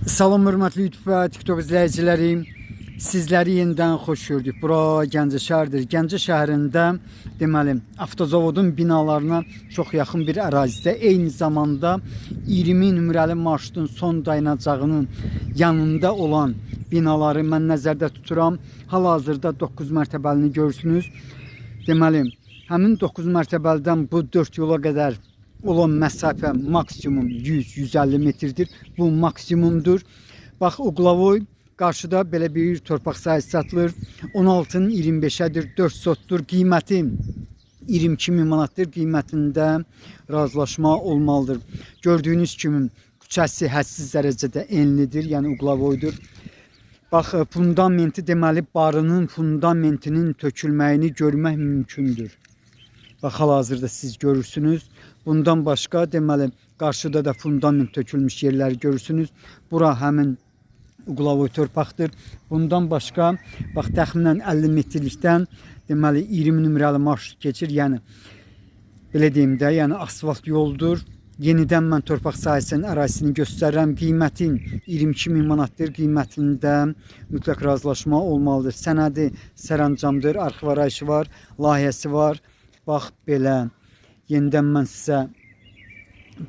Salam hörmətli YouTube və TikTok izləyiciləri. Sizləri yenidən xoş gördük. Bura Gəncə şəhəridir. Gəncə şəhərində deməli avtozavodun binalarına çox yaxın bir ərazidə, eyni zamanda 20 nömrəli marşrutun son dayanacağının yanında olan binaları mən nəzərdə tuturam. Hal-hazırda 9 mərtəbəlini görürsünüz. Deməli, həmin 9 mərtəbəlidən bu 4 yola qədər olan məsafə maksimum 100-150 metrdir. Bu maksimumdur. Bax, Uqlavoy qarşıda belə bir torpaq sahəsi satılır. 16-nın 25-ədir, 4 sotdur. Qiyməti 22 min manatdır. Qiymətində razılaşma olmalıdır. Gördüyünüz kimi küçəsi hədsiz dərəcədə enlidir, yəni uqlavoydur. Bax, fundamenti, deməli barının fundamentinin tökülməyini görmək mümkündür. Bax, hal-hazırda siz görürsünüz. Bundan başqa, deməli, qarşıda da fundament tökülmüş yerləri görürsünüz. Bura həmin uqlavoy torpaqdır. Bundan başqa, bax, təxminən 50 metrlikdən, deməli, 20 nömrəli marşrut keçir. Yəni belə deyim də, yəni asfalt yoldur. Yenidən mən torpaq sahəsinin ərazisini göstərirəm. Qiyməti 22 min manatdır. Qiymətində mütləq razılaşma olmalıdır. Sənədi sərəncamdır, arxiv arayışı var, layihəsi var. Bax belə. Yenidən mən sizə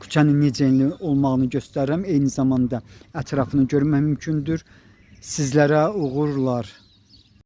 küçənin necə enli olmağını göstərirəm. Eyni zamanda ətrafını görmək mümkündür. Sizlərə uğurlar.